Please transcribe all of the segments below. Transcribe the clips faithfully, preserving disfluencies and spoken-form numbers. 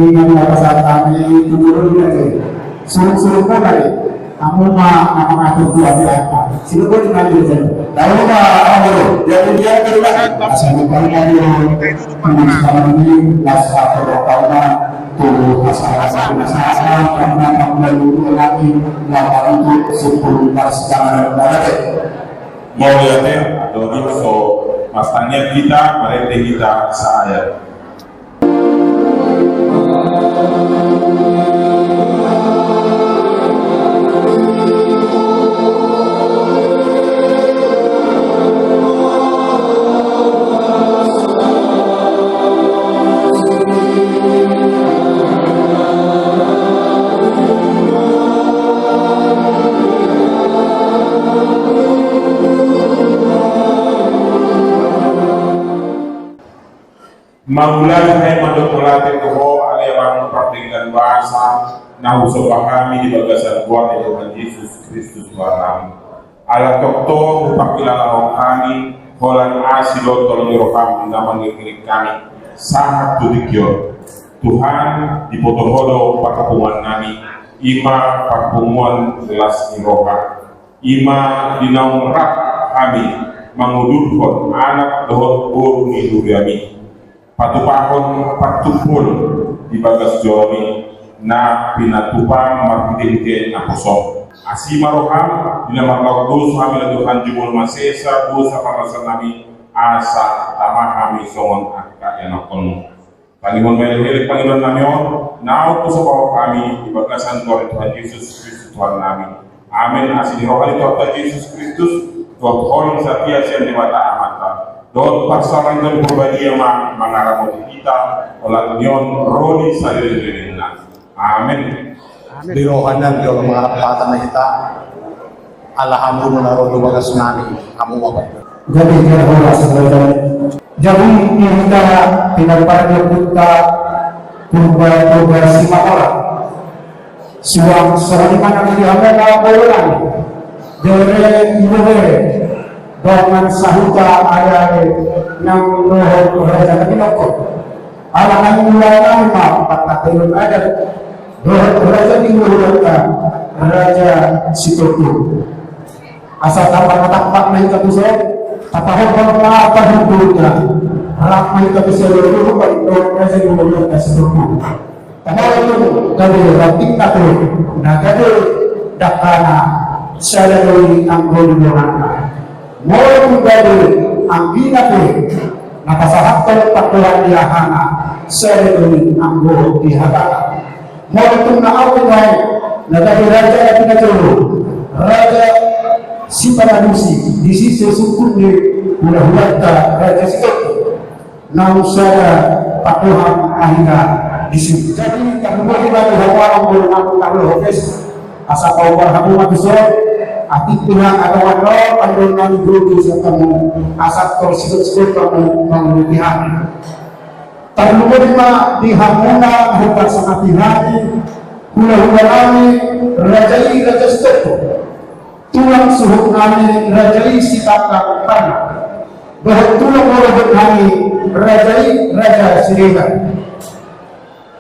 Ingat na pasahat hami tu guru ni ate. Surung-surung na tadi. Hamu ma na mangatur tu ate angka. Sila boleh nanya saja. Tahu ma, apa tu? Jadi dia ke rumah. Asal ni kami tadi. Kami sekarang ini las atau tahu ma. Tu asal-asal penasaran karena kamu lalu lagi. Lama itu sepuluh belas tangan dan. Mauliate, doni so, mastangian hita, marende hita, sahat. Mauliate hami mandok mauliate tu Ho, ale Amang Pardenggan Basa, na husomba hami di bagasan goar ni Tuhan Jesus Kristus Tuhan nami. Ala tongtong hupangkilalahon hami, holan asi dohot holong ni roham na mangiringiring hami, sahat tu tingki on. Tuhan, diboto Ho do parpunguan nami, i ma parpunguan las ni roha. I ma di naung rap hami mangudurhon anak dohot boru ni huriami. Patupahon partumpol di bagas joro-Mi na pinatupa marhite-hite naposo-M. Asi ma roham, di na marlaok dosa hami, ale Tuhan, jumolo ma sesa dosa pardosaon nami, asa tama hami songon angka ianakhon-Mu. Tangihon ma elek-elek pangidoan nami on, naung husomba hami di bagasan goar ni Tuhan Jesus Kristus Tuhan nami. Amen. Asi ni roha ni Tuhanta Jesus Kristus, dohot holong satia sian Debata Amanta, dohot parsaoran ni Tondi Parbadia ma mangaramoti hita, olat ni on ro di saleleng-lelengna. Amen. Di roha nang jolo mangarap hata na hita. Ala hamu na ro tu bagas nami, hamu ma. Jadi, jadi, jadi, jadi, hita, pinapar dia puta, purba, purba, si Mamorat. Suang, suang di mana dia, mana, bolan. Dere, ibu, dere. Dongan sahuta, ada, ada, nang roho, roho, jangan dilokot. Ala nai mula nami ma, pangkataion adat, dohot raja ni hulahulanta, Raja Sitompul. Asa tapak-tapak na hita tu son, tapahophop ma pahundulna, rap ma hita tu son, dohot raja ni hulahulanta Sitompul. Tapahophop, gabe rantingna tu, na gabe dangkana, sada do i anggo di donganna. Molo tung gabe anggina pe, na pasahathon pardohan di hahana, sada do i anggo di hatana. Molo tung na ahu pe nuaeng, na gabe raja na pinajolo, raja sipanalusi, disi sisungkun ni hulahulanta Raja Sitompul. Naung sada pardohan ahu na disi. Jadi, tarlumobi ma di hamu angka dongan, tarlumobi. Asa paubal hamu ma tu son, atik Tuhan, adong-adong pandohan nami, dohot sian hamu, asa torus sihol-sihol hamu mangurupi hami. Tarlumobi ma di hamuna, huparsangap hami, hulahula nami, raja i Raja Sitompul. Tulang suhut nami, raja i Sitanggang Tarnak. Dohot tulang horobot nami, raja i Raja Siregar.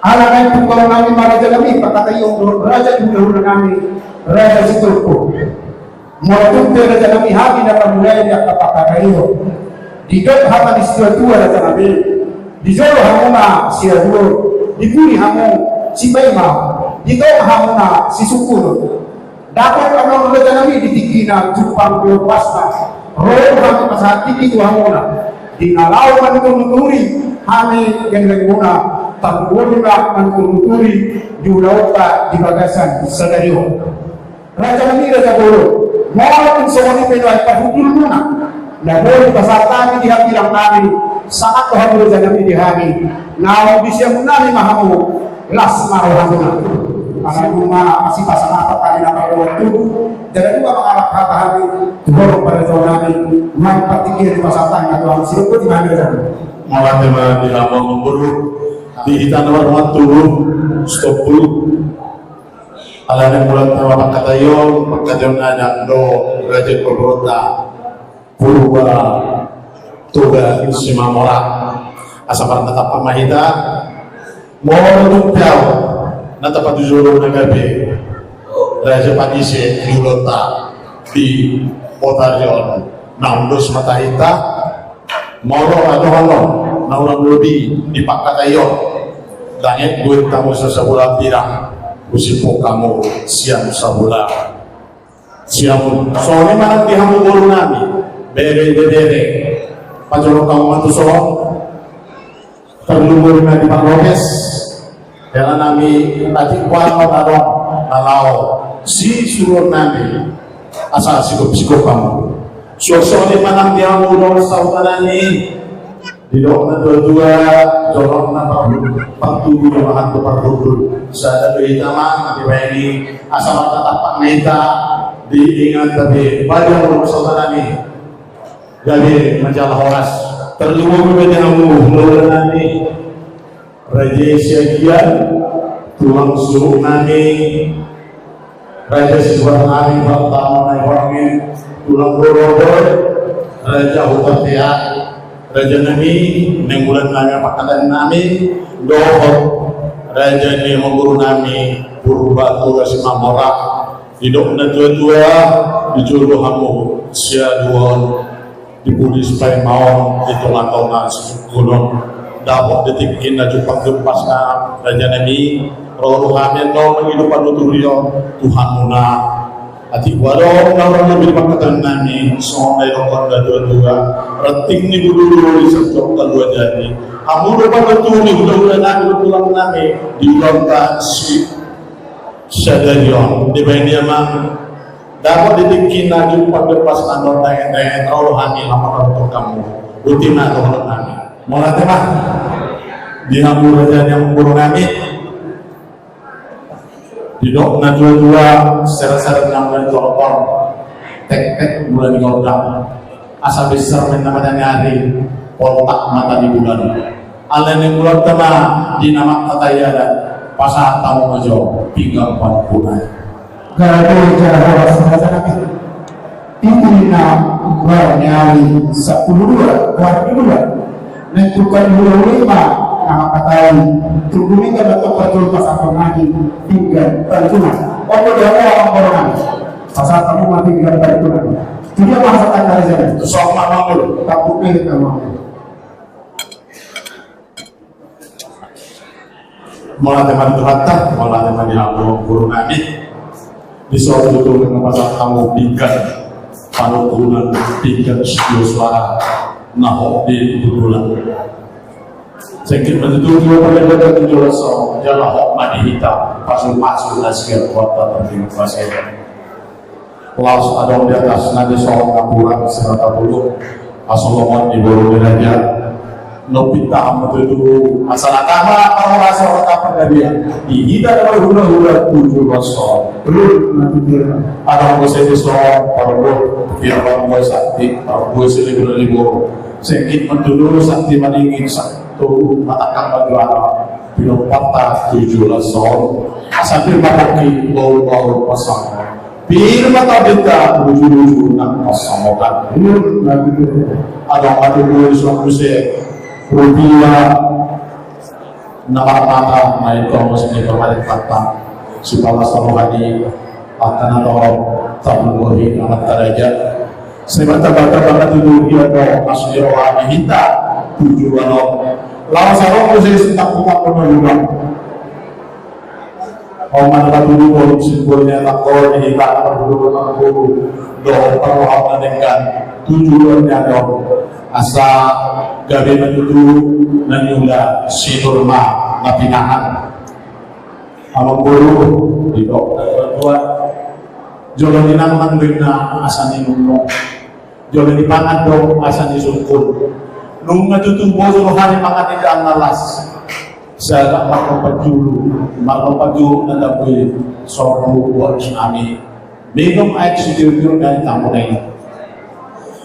Ala nai pungkaon nami ma raja nami, pangkataion dohot raja ni hulahula nami, Raja Sitompul. Molo tung pe raja nami hami na mamulai di angka pangkataion. Didok hata ni situa-tua raja nami. Di jolo hamuna siaduon, di pudi hamu sipaima, di tonga hamuna sisungkunon. Dapot annon raja nami di tingkina jumpang pe ombasna, ro hami pasahat tingki tu hamuna. Di na laho manuturi-nuturi hami ganjangmuna, tarlumobi ma manuturi-nuturi di ulaonta di bagasan sadari on. Raja nami, raja bolon, molo tung songon i pe nuaeng parhundulmuna, na boi pasahat hami di hambirang nami, sahat do hamu raja nami di hami, naung disiamun nami ma hamu. Las ma rohamuna. Ala nunga masipasangapan hami na mardongan tubu, jala nunga mangalap hata hami tu horong panjouon nami, nuaeng partingkian dipasahat hami ma tu hamu, sidok boti ma hami raja. Mauliate ma di hamu amangboru, di hita na mardongan tubu, Sitompul. Ala ni mulanta ma pangkataion, pangkataion adat do raja ni parboruonta. Purba Toga Simamorat. Asa marnatap ma hita. Molo tung pe au na tapatujolo na gabe raja panise di ulaonta di botari on, na umdos ma tahinta. Molo adong adong na hurang lobi di pangkataion, dang ingkon hamu sasabola pirang, husiphon hamu sian sabola siamun. Songon i ma nang di hamu boru nami, bere ibebere, pajolo hamu ma tuson. Tarlumobi ma di parlopes, hela nami, atik boan on adong na laho sisuruon nami asa sigop-sigop hamu. Suang songon i ma nang di hamu dongan sahuta nami. Didok na tua-tua, jolma na parhundul, partubu jolma na parhundul. Sada do hita ma dibaen i, asa martatap ma hita di inganan, tapi badia molo sahuta nami gabe manjalo horas. Tarlumobi ma di hamu hulahula nami, Raja Siagian, tulang suhut nami, Raja Sibuar nami, Bartama nai Hormin, tulang Borobor, Raja Hutatea, raja nami, Nainggolan nami, Pangkataion nami, dohot raja ni amangboru nami, Purba Tua Simamora. Didok na tua-tua, di jolo hamu siaduon, di pudi sipaimaon, di tonga-tonga sisungkunon. Dapot di tingki na jumpang jumpas na raja nami, ro roha nami annon mangido panuturion tu hamuna. Atik boan on na hurang lobi di pangkataion nami, songon na nidok na tua-tua, ranting ni bululu di sanjong na dua jadi. Hamu do panuturi hulahula nami, tulang nami, di ulaonta si sadari on. Dibaen i ma, dapot di tingki na jumpang jumpas na annon, dang ingkon, dang ingkon, ro roha nami laho manuturi hamu. Boti ma dohonon nami. Mauliate ma di hamu raja ni amangboru nami. Didok na tua-tua, seret-seret na mula ni tolpar, tektek mula ni gondang. Asa binsar ma inna mata ni ari, poltak mata ni bulan. Alani i ma, di na mangkatai adat, pasahat hamu ma jo pinggan panungkunan. Gabe jala horas raja nami. Tingki na mula ni ari sampulu dua, dua pulu dua. Naeng tungkan hulahula i ma na mangkatai, tunggu mingga ma tong parjolo pasahaton nami pinggan panungkunan. On do di hamu amangboru nami. Pasahat hamu ma pinggan panungkunan. Tudia ma hasahatan na raja nami. Sok ma mangolu. Tampuk nai hamu. Mauliate ma di Tuhanta, mauliate ma di hamu boru nami. Dison tutu nunga pasahat hamu pinggan panungkunan, pinggan sitio soara na hot di hundulan. Singkop ma tutu, jolo pangkataion tujuh belas on, jala hot ma di hita pasu-pasu na sian Tuhanta Partingkian. Laos adong di atas na dison na puran sirata bulu, asa songon i boru ni raja. Nunga pinta hamu tutu, asa na tama parhorasan, na tama pargadian di hita na marhulahula tujuh belas on. Adong muse dison parboru, biar parboru sakti, parboru silibur-libur. Singkop ma tutu, sakti madingin, sakti matangkang majuara. Pinomparta tujuh belas on, asa pir ma pongki, bahul-bahul pasangan. Pir ma tabeta uju-uju nang pasamotan. Adong ma tutu dison muse rupia na marmata, na i tongos ni parmata, sipalas roha ni angka na torop, tarlumobi angka raja. Sai martamba-tamba ma tutu, ia do asi ni roha ni hita tujuh belas on. Laos adong muse sitampuk-tampuk na hurang. On ma na patuduhon simbol ni anak on, di hita na patuduhon na patuduhon dohot parrohahon na denggan tujuh belas ni ari on. Asa gabe ma tutu na niula, sinur ma na pinahan. Amangboru, didok na tua-tua, jolo ninangnang do inna asa ninungnung, jolo nipangan do asa nisungkun. Nunga tutu bojor hami mangan indahan na las. Sagat marlompan julu, marlompan julu na dapot i sorbu buat ni hami. Minum aek sitiur-tiur dari tambun aek.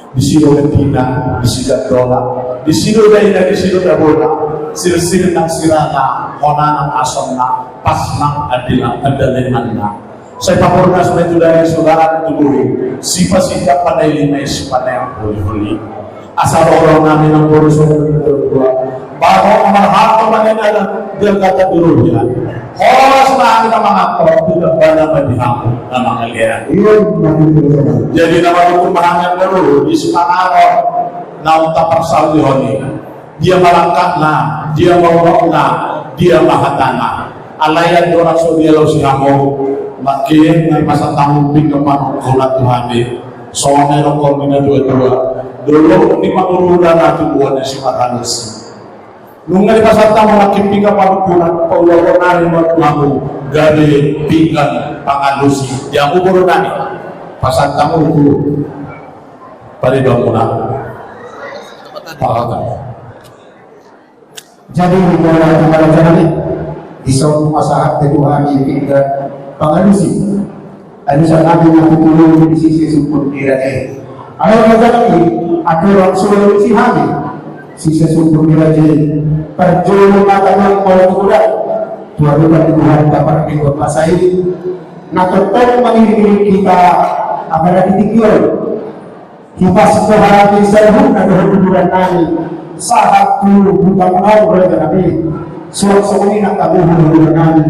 Disi do betina, disi gandona, disi do daina, disi do dabona, sirsir nang sirana, hona nang asonna, pas nang andil-, andalinanna. Sai pabornas ma i tu daging, tu tulang, tu bohi, sipasitap panai lima i, sipanaeng holi-holi. Asa roha nami nang boru songon i, Bahwa marhalto ma nian, ala dia kata dulu ya. Horas ma hami na mangalehon, tu Debata ma di hamu na mangalean. Iya, betul. Jadi na mangalehon ma hami dulu di sipanganon naung taparsaulihon i. Dia ma langkatna, dia ma unokna, dia ma hatana. Alai andorang so dialap hamu, mangkin na pasahat hamu pinggan panungkunan tu hami. Songon na nidok ni na tua-tua, dolok ni manguluna na tubuan ni si Parhalusi. Nunga dipasahat hamu nangkin pinggan panungkunan, paulahon nami ma tu hamu gabe pinggan pangalusi. Di hamu boru nami, pasahat hamu tu paribangunan. Pasahat hamu. Jadi, molo tu raja nami, dison pasahat tu hami pinggan pangalusi. Alusan nami na hutulun di sise sumpun ni raja i. Alai raja nami, ate rong solo di si hami sise sumpun ni raja i. Parjolo ma tangihon molo tu godang, tu adopan ni Tuhan Bapa nami dohot Bapa i, na tongtong mangiring-iring hita, apala di tingki on. Hipas do hami saluhutna dohot uduran nami, sahat tu buta manaon raja nami. Suang songon i nang hamu uduran nami,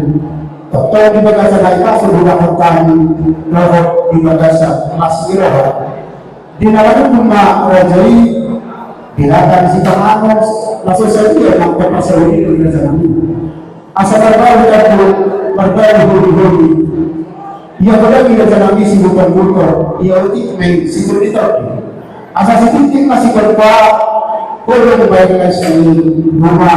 tongtong di bagasan hahipason do hami, dohot di bagasan las ni roha. Di na manungkun ma raja i, di hata ni sipanganon, na so sadia nang papasahat i raja nami. Asa marbalu dabu, marbalu holi-holi. Ia godang i raja nami sibuton-buton, ia otik ma i sitondit-tondit. Asa sitindit ma sitompa, godang baen na sini numa.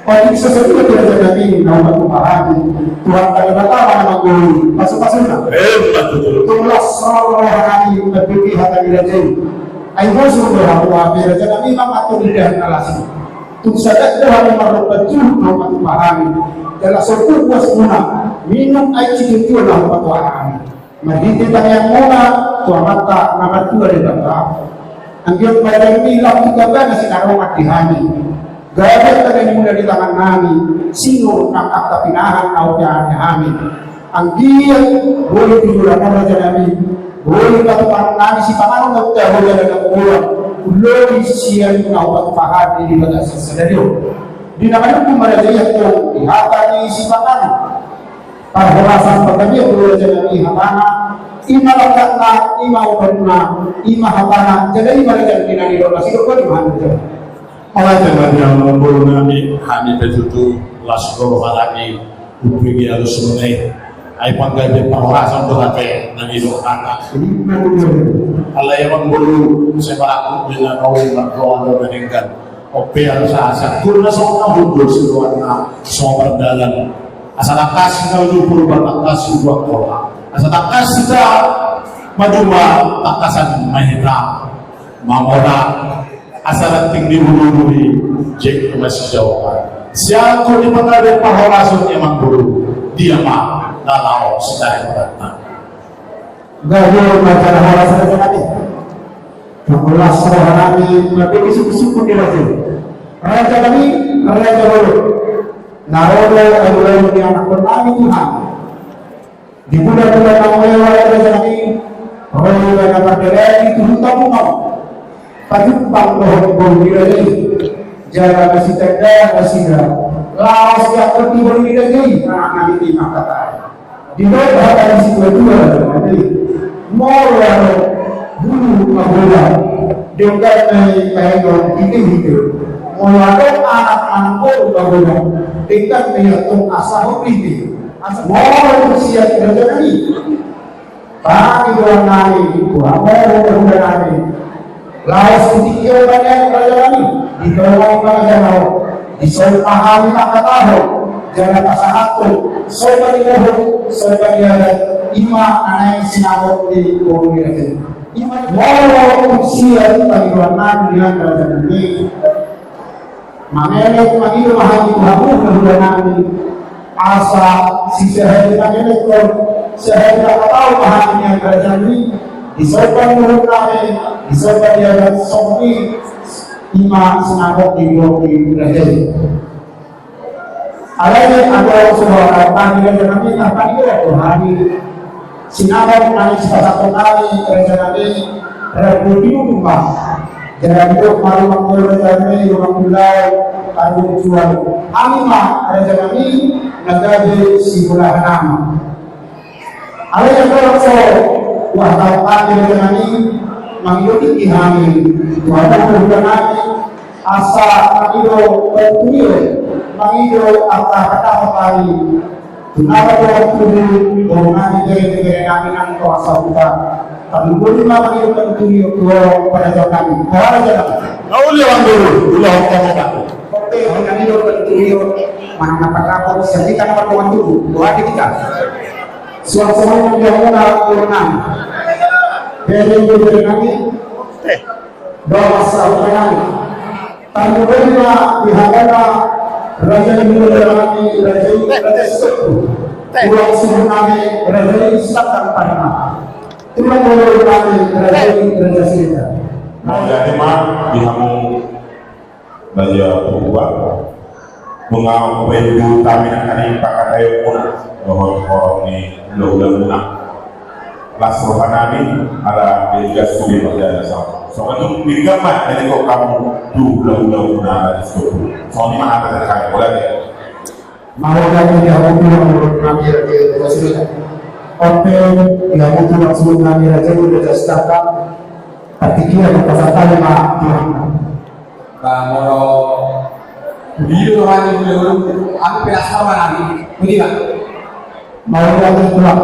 Otik so sadia raja nami na hupatupa hami, Tuhan Debata ma na manggoli pasu-pasuna. Emma tutu. Tung las roha nami mambege hata ni raja i. Ai bosur do hamu, hape raja nami, mangantusi dahan na las i. Tung sagat do hami marlompan juhut na hupatupa hami. Jala so puas muna minum aek sitio-tio na hupatupa hami. Marhite tangiangmuna tu Amanta na martua Debata, anggiat ma raja nami lam tu gabana sinarongan di hami. Gabe tangan muna di tangan nami, sinur nang angka pinahan na hupinahannami hami. Anggiat boi di bulan on raja nami, boi patupaonnami sipanganon na hutaho jala na hurang, ulobi sian na hupatupa hami di bagasan sadari on. Di na manungkun ma raja i antong di hata ni sipanganon. Parhorasan panggabean do raja nami hatana, i ma langkatna, i ma unokna, i ma hatana, jala i ma raja nami na nidokna, sidok boti ma hami raja. Mauliate ma di hamu amangboru nami, hami pe tutu las do roha nami, umbege alusmuna i. Ai panggabean parhorasan do hape na nidok hata. Alai amangboru, sai marangkup be na nauli mardoa do na denggan. On pe asa sangkutna songon na hundul siroanna songon mardalan. Asa tangkas hita uju Purba, tangkas uju Angkola. Asa tangkas hita maduma, tangkasan ma hita mamora. Asa ranting ni bulu-bulu i jekku ma sijaokan. Sian hon di panggabean parhorasan i amangboru, dia ma na laho sitahe rohanta. Gabe ma jala horas raja nami. Tong las roha nami mambege sungkun-sungkun ni raja i. Raja nami, raja bolon. Na ro do alualu ni anakkon nami tu hami. Di bulan-bulan na malo i raja nami, ro do na mardalani tu huta Bungaon. Pajumpang dohot boru ni raja i. Jala masitanda nasida laos diangkon di boru ni raja i, anak nami i mangkatai. Didok hata ni situa-tua, molo adong bulu magodang, denggan ma i taringot hite-hite. Molo adong anak manang boru magodang, denggan ma i antong asa hot hite. Asa molo tu sian raja nami. Pangidoan nami, tu hamu hulahula nami. Laos di tingki on ma nian raja nami, di tonga ni bagasan on, dison ma hami mangkatahon, jala pasahathon, songon na nidok, songon na niadat, i ma na naeng sinamot ni boru ni raja i. I ma molo sian pangidoan nami nian raja nami. Mangelek mangido ma hami tu hamu hulahula nami. Asa sisehali mangelek on, sehali mangkatahon ma hami nian raja nami. Dison ma nidok nami, dison ma niadat songon i, i ma sinamot ni boru ni raja i. Alai adong songon na nidok nami na pangidoan do hami. Sinamot nami sipasahaton nami raja nami, rap do di ujung ma. Jala didok ma rumang molo raja nami, rumang mulai. Aduh, tuan. Hami ma raja nami na gabe sibolahan nami. Alai anggo so, wah, tau hami raja nami, mangido tingki hami, tuan, tuan nami, asa mangido panturion, mangido angka hata hami. Tunaba dohot tubu, boru nami, bere, bere nami nang toha sahuta. Tarlumobi ma mangido panturion tu ho, raja nami. Ho, raja nami. Nauli amang boru, ulaon hamu ma. Oke, ho nami do panturion, manang na patapot, sian hita na mardongan tubu, dohot di hita. Suang songon i nang di hamuna, boru nami. Bere, bere nami. Dohot sahuta nami. Tarlumobi ma di hamuna raja ni hulahula nami, raja i, raja Sitopu. Tulang suhut nami, raja i, Sitanggang Parma. Tulang boru nami, raja i, raja Sirita. Mauliate ma di hamu, raja Purba. Nunga paindu hami nangkaning pangkataion muna dohot horong ni hulahula muna. Las roha nami, ala denggan sude pardalanan. Songon i tung denggan ma na nilehon hamu tu hulahula muna, ala di situ. Songon i ma hata terkait, bola de. Mauliate ma di hamu, tulang boru nami, raja i, raja Sirita. Ope, di hamu tulang suhut nami, raja i, raja Sitanggang. Partingkian, pasahat hami ma, tulang. Ba molo pudi do roha ni hulahula, anu pe las roha nami, pudi ma. Mauliate, tulang.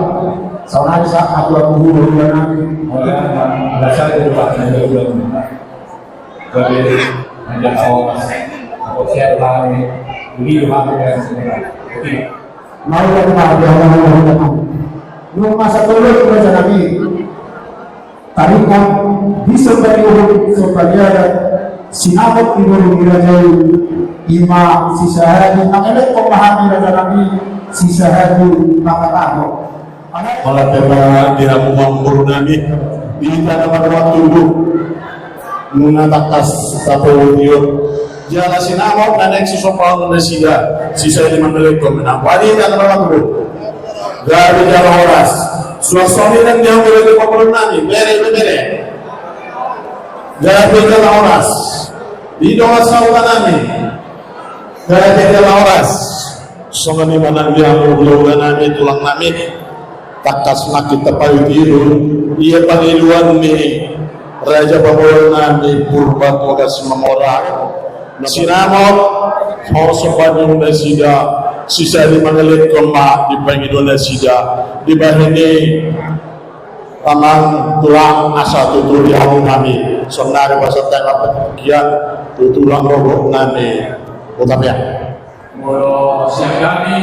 Saonari sahat ma tu hulahula nami. Mauliate ma, las roha nami, hulahula nami. Gabe manjangkau, sehat nami, pudi do roha nami, pudi ma. Mauliate ma di hamu hulahula nami. Nunga satolop raja nami. Tarikot di somba ni uhum, somba ni adat, sinamot ni boru ni raja i, i ma sisahali mangelekhon ma hami raja nami, sisahali manghatahon. Mauliate ma di hamu amang boru nami, di hita na mardongan tubu, nunga tangkas tapaihut-ihut. Jala sinamot na naeng sisombahon nasida, sisahali mangelekhon, menang padi na mangelekhon. Gabe jala horas. Suang songon i nang di hamu raja ni pamoruon nami, bere, bere. Gabe jala horas. Di dongan sahuta nami. Gabe jala horas. Songon i ma nang di hamu hulahula nami, tulang nami. Tangkas nangkin tapaihut-ihut, ia pangidoan ni raja pamoruon nami Purba Toga Simamora. Sinamot, songon i ma nasida, sisahali mangelekhon ma di pangidoan nasida, dibahen i amang tulang asa tutu di hamu nami, saonari pasahat hami ma partingkian, tu tulang roha nami, Hutapea. Molo sian hami,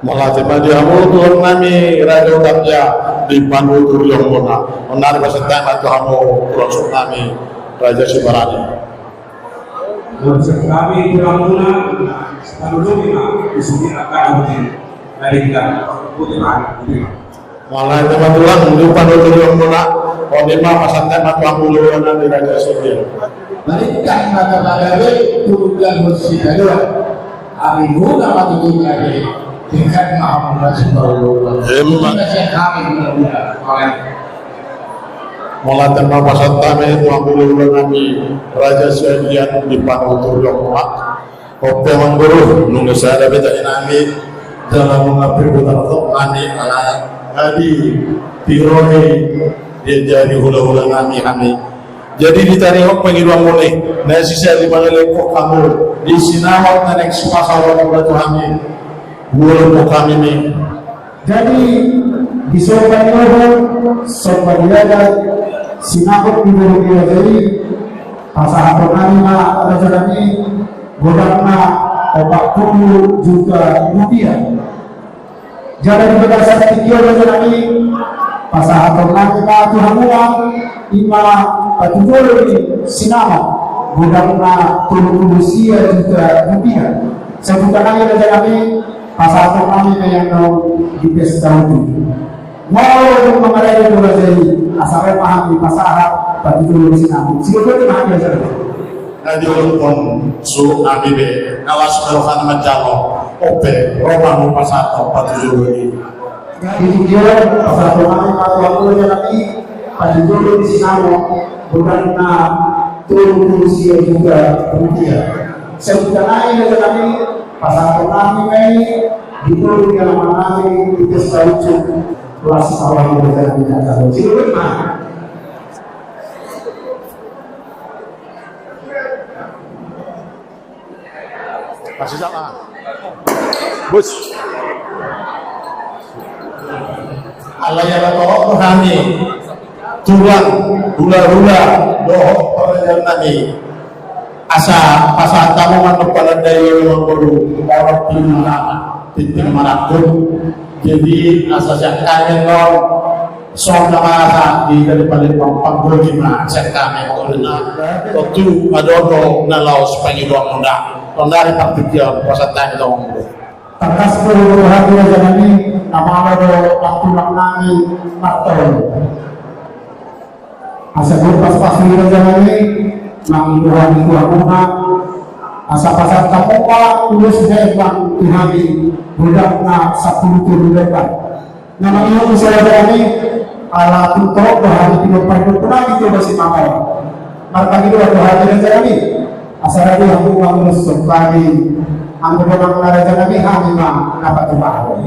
mauliate ma di hamu tulang nami raja Hutapea, di panuturion muna. Saonari pasahat hami ma tu hamu tulang suhut nami raja Sibarani. Molo sian hami tulang muna, tarlumobi ma di sude angka na hutapea. Mauliate ma tulang, di panuturion muna, on i ma pasahat hami ma tu hamu hulahula nami raja Sirita. Marhite ma hata pagabe, tulang hon sitadoan. Ami muna ma tutu gabe, tingkat ma hamu na sitadoan. Emma. Tingkat sian hami muna-muna. Mauliate ma pasahat hami tu hamu hulahula nami raja Siagian di panuturion muna. Ope amang boru, nunga sada pe tahi nami, jala nunga pe butar tok nami ala adi tiroi dia jadi hulahula nami hami. Jadi di tari on pangidoan muna, na sisahali mangelekhon hamu, di sinamot na naeng sipasahat muna tu hami, hulahula nami. Jadi, di somba ni uhum, somba ni adat, sinamot ni boru ni raja i, pasahaton nami ma raja nami, godangna opat pulu juta rupiah. Jala di bagasan tingki on raja nami, pasahaton nami ma tu hamuna, i ma patujolo ni sinamot, godangna tolu pulu sia juta rupiah. Sajuta nai raja nami, pasahaton nami ma i annon di pesta on. Molo dung mangarade do raja i, asa ro ma hami pasahat patujolo ni sinamot. Sidok ma hami raja nami. Na diolopon suhut nami be, na las rohana manjalo, ope, ro ma hamu pasahat patujolo i. Di tingki on, pasahaton nami ma tu hamu raja nami, Pajujur di sinamo, bukan na turun usia juga kemudian. Sebutan aja dengan ini, pasal kami ini, di turun yang mengalami, itu selalu las awal dari kita. Jadi, Masih sama. Bus. Alai ala torop do hami tulang, hula-hula dohot parajaan nami. Asa pasahat hamu mandok palandai on, Amangboru, torop di mana, tintin manakut. Jadi asa sian hami on, songon na marasa di dari Palembang, panggohi ma sian hami, pokokna. Tontu adong do na laos pangidoan muna. Tondari partingkian, pasahat hami tu Amangboru. Tangkas do tu hami raja nami, na malo do pangtulang nami martolu. Asa do pas-pas ni raja nami, mangido hami tu hamuna. Asa pasahat hamu ma ulos hembang tu hami, godang na sampulu tolu lembar. Na mangihut muse raja nami, ala tung torop do hami pinompar ni ompu nami Toba Simangaon. Marpangidoan do hami raja nami, asa rade hamu mangulos sombari. Anggo dongan na raja nami, hami ma na patupahon.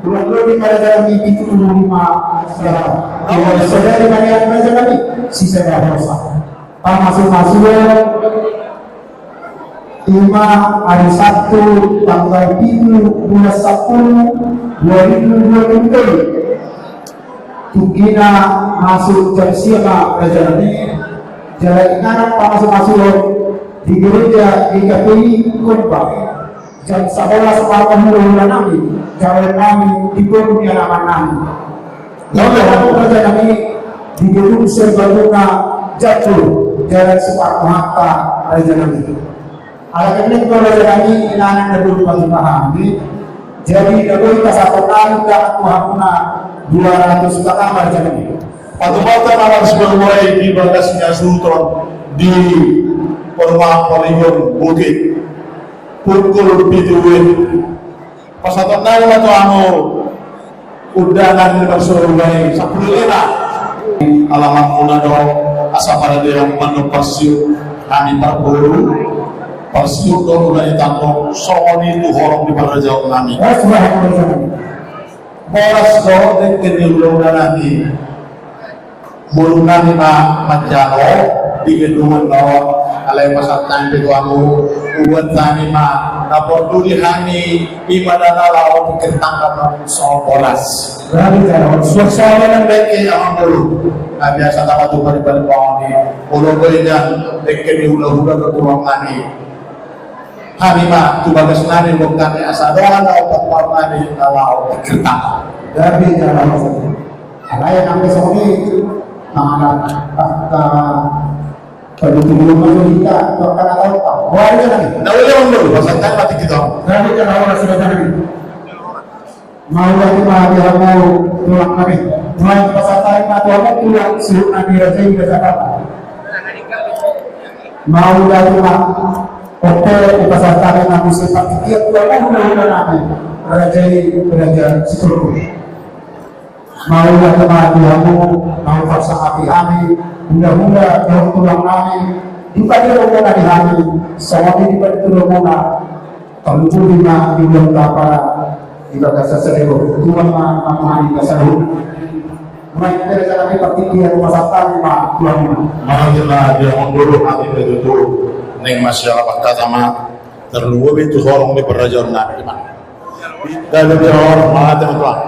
Tulang do ni ma raja nami, pitu pulu lima. Tulang saudari ma nian raja nami, sisada hosa. Pamasumasuon i ma ari Sabtu tanggal pitu bulan sampulu dua ribu dua puluh tolu. Tunggina masuk jam sia ma raja nami, jala inganan pamasumasuon di gereja G K P I Kompak. Jam sabolas ma hula-hula nami, jala nami di boru ni alaman nami. Lalu raja nami di gedung serbaguna jatuh, jalan Soekarno Hatta raja nami. Ala kemudian raja nami, inganan na dulu pagi pahami. Jadi na dulu kasapon nami dah aku hamuna dua ratus kata raja nami. Patupaton na marsipasu-pasu i di bagas ni hasuhuton di Porma Parigon Bukit. Pukul pitu wit. Pasahaton nami ma tu hamu undangan ni marsoru nai sampulu lima. Alaman muna do asa pada dia mandok parsiuk hami parboru. Parsiuk do muna i tangkok songon i tu horong di parrajaon nami. Horas do dengke ni ulaula nami. Boru nami ma manjalo di gedung on do, alai pasahat hami tu hamu, buat nami ma na porlu di hami, i ma da na laho pikir tangkap na so bolas. Suasana nang dengke, Amangboru. Na biasa na patupa di Palembang on i, molo boi nang dengke ni hula-hula do tulang nami. Hami ma tu bagas nami, buat nami asa dohot na opat-opat nami na laho pikir tangkap. Alai nang songon i, manganak, ah, ah, padu tu rumah tu hita, tu angka na tahu, ah, warga nami. Na ule on dulu, pasahat hami ma tu hita. Nami kan awal sudah tadi. Mauliate ma di hamu tulang nami. Mulai pasahat hami ma tu hamu tulang suhut nami raja i, raja Jakarta. Mauliate ma. Oke, pasahat hami ma muse partingkian tu hamu hula-hula nami, raja i, raja Sitorus. Mauliate ma di hamu, na hupasahat hami, hula-hula dohot tulang nami, di padi rombongan di hami, songon i di padi tu rombongan, tarlumobi ma di ulang tapa, di bagasan sadari on, tulang ma, ma, ma, di bagasan on. Mulai dari sana, di partingkian pasahat hami ma tu hamu. Mauliate ma di hamu, Amangboru, hami ma tutu, naeng masiala bakata ma, tarlumobi tu horong ni parrajaon nami, di mana? Gabe jala horas, mauliate ma tulang.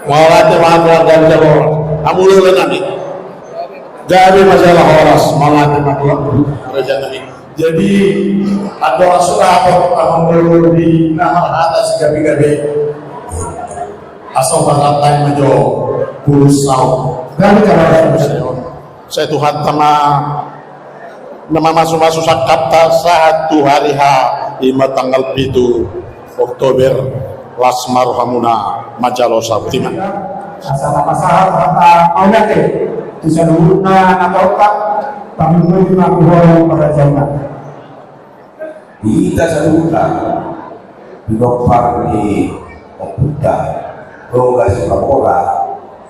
Mauliate ma tulang, gabe jala horas. Hamu hula-hula nami. Gabe ma jala horas, mauliate ma tulang. Raja nami. Jadi, andorang sudah apa, Amangboru, di na marhata sigabe-gabe. Asa pasahat hami ma jo, pulus saut. Gabe jala horas. Sai Tuhanta ma na mamasu-masu sangkapta sahat tu hari H, i ma tanggal pitu Oktober, las ma rohamuna manjalo saut, i ma. Asa na pasahat hata mauliate tu saluhutna na taonta, tarlumobi ma tu horong parrajaonna. Di hita saluhutna, di pinompar ni ompunta Toga Simangaon,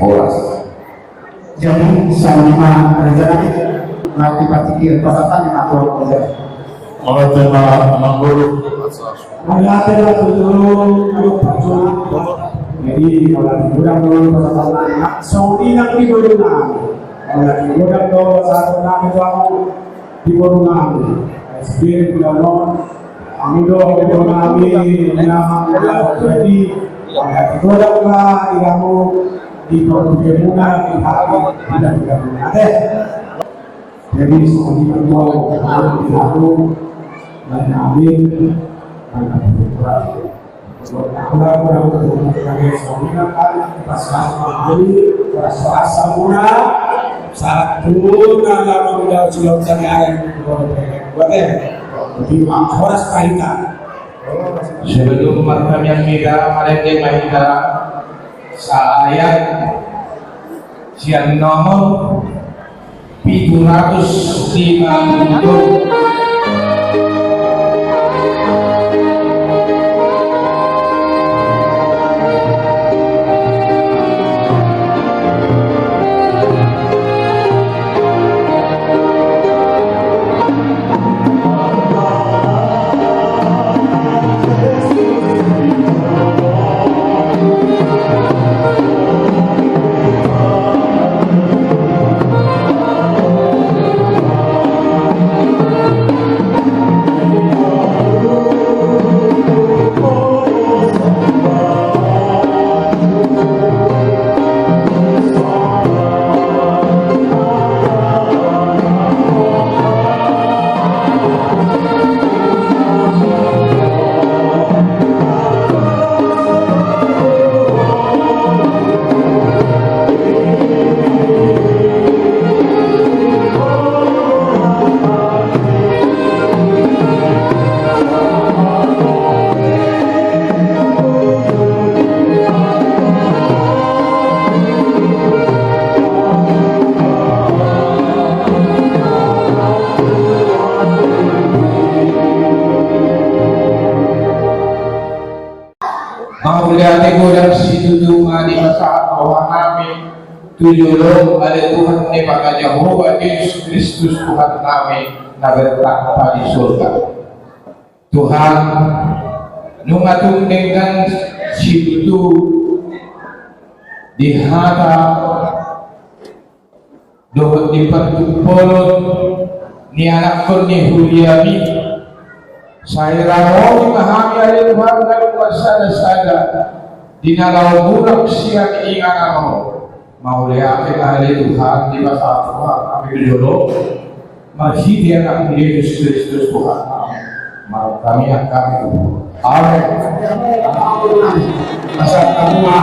Horas. Jadi, sama-sama, rencana kita, nanti pasti kita pasang tangan atau apa. Mauliate ma amang boru. Mauliate ma tutu, ayo, Pak Joni. Jadi, mauliate godang do pasahaton nami. Songon i nang di boru nami. Mauliate godang do pasahaton nami tu hamu di boru nami. S B di boru nami. Hamu do di boru nami, nang jadi, mauliate godang ma di hamu di boru nami, di hamu, di boru nami. Oke. Jadi, songon i ma, amin, amin. Sebelum martangiang hita, marende ma hita saayat sian nomor pitu ratus lima puluh. Mauliate godang situtu ma dipasahat rohanami tu jolo ale Tuhan Debata Jahowa Jesus Kristus Tuhannami na bertakhta di surga. Tuhan, nunga tung denggan situtu di hata dohot di partumpolon ni anakkon ni huriami, sai ramoti ma hami ale Tuhan na marsada-sada di na laho mulak sian inganan on. Mauliate ma ale Tuhan dipasahat rohanami tu jolo marhite Anakmu Jesus Kristus Tuhannami. Martangiang hami. Amen. Pasahat hamu ma.